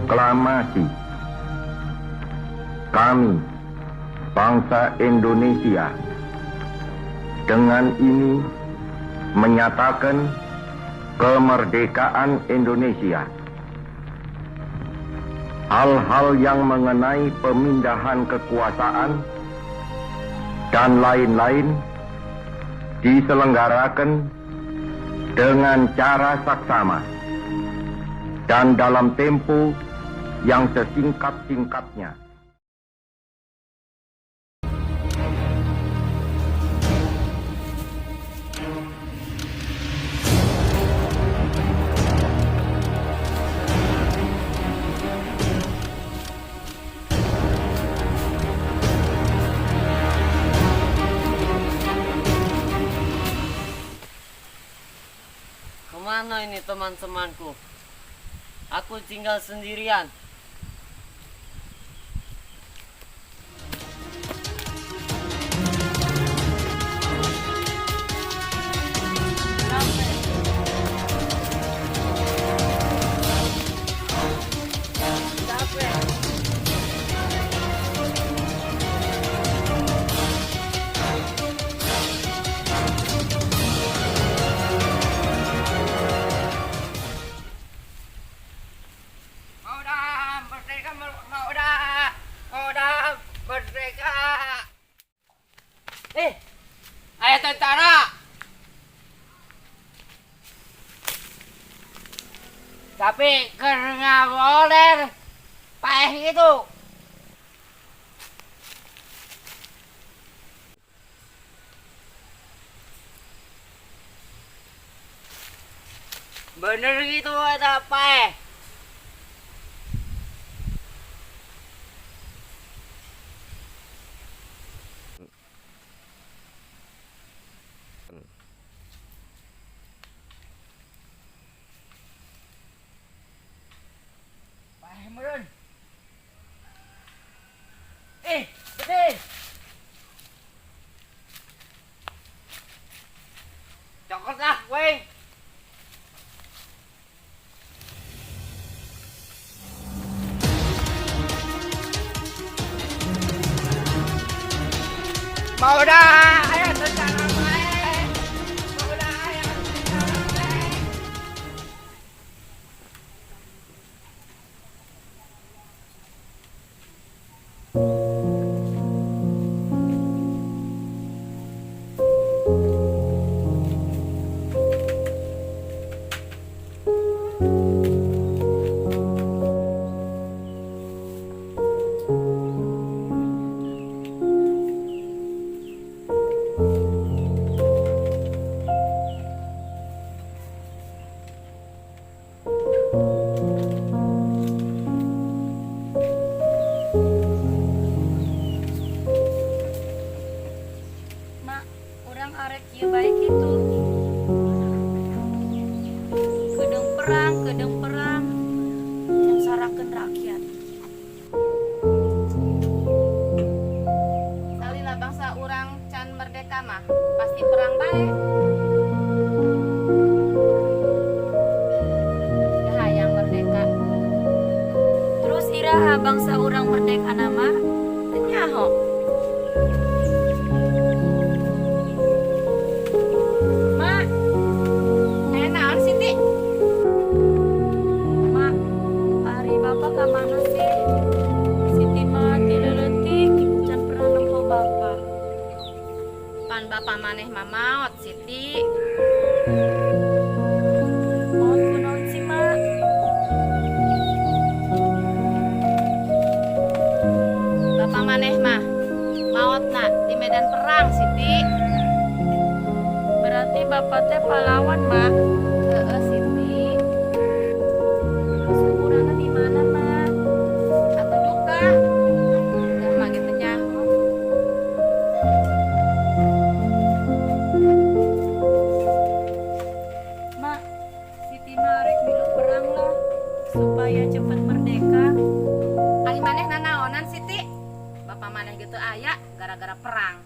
Proklamasi. Kami, bangsa Indonesia, dengan ini menyatakan kemerdekaan Indonesia. Hal-hal yang mengenai pemindahan kekuasaan dan lain-lain diselenggarakan dengan cara saksama dan dalam tempo yang sesingkat-singkatnya. Kemana ini teman-temanku? Aku tinggal sendirian. Capek. Capek. Udah merdeka, udah, udah merdeka. Eh, ayo tentara. Tapi karena boleh paeh itu. Bener gitu ada paeh. Paeh meureun. Eh, gede. Cokot lah, weh. Mau dah, ayo tentara bae. Mau dah, ayo tentara bae. Mak, urang arek ieu bae kitu. Kedeung perang, nyangsarakeun rakyat. Salila bangsa urang can merdeka mah pasti perang bae. Hayang merdeka. Terus iraha bangsa urang merdeka nama? Teu nyaho. Mak, Aya naon Siti? Mak, ari bapak ka mana sih? Siti mah ti leutik can pernah nempo bapak. Pan bapak maneh mah maot Siti. Maot kunaon sih, Mak? Bapak maneh mah maotna di medan perang Siti. Berarti bapak teh pahlawan, Mak. Heeh Siti. Terus kuburanna di mana, Mak? Atau duka. Dah mah gitu nyaho. Mak, Siti mah arek milu perang lah supaya cepat merdeka. Ari maneh nanaonan Siti? Bapak maneh gitu aya gara-gara perang.